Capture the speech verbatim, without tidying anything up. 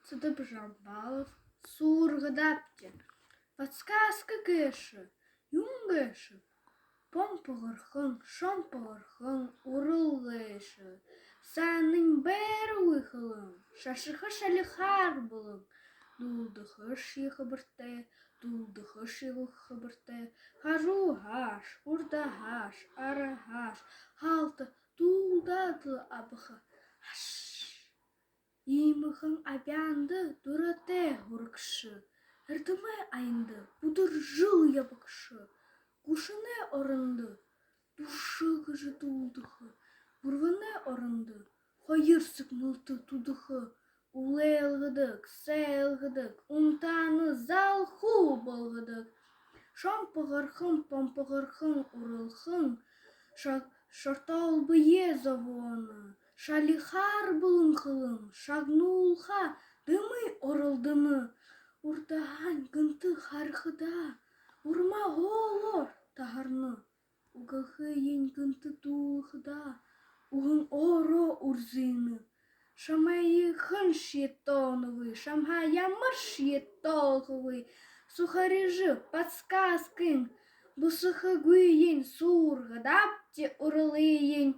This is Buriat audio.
Цыдып Жамбалов. Суургадаабди. Подсказка гээшэ юун гээшэб? Помпогорхон, шомпогорхон урал гээшэ. Саанань байрагүй хэлэн, шашаха шалихаар бэлэн. Дуулдахашье хэбэртэй, дуулдахашье хэбэртэй. Хажууһааш, урдаһааш, араһааш, хаалта дуулдаад лэ абаха. Хаш! Иимэхэн абяанда дуратай һурагша, эрдэмэй аянда үдэр жэл ябагша. Гушанай орондо дүшэ гэжэ дуулдаха, гурбанай орондо хоёр сэгнэлтэ түдэхэ. Үлеэлгэдэг, сайлгадаг, унтаана залхуу болгодог. Шомпогорхон, помпогорхон уралхан, ша-, шортоол бэеэ зобооно. Шалихаар бэлэн хэлэн, шагнуулха дэмы оролдоно. Урдаһаань гэнтэ харахадаа, урма һоолоор таһарна. Үгэхыень гэнтэ дуулахадаа, уһан өөрөө үрзынэ. Шамайе хэншье тооноогүй, шамһаа ямаршье тоолохогүй. Сухарижа подсказкын бусахагүйень суургадаабди уралыень.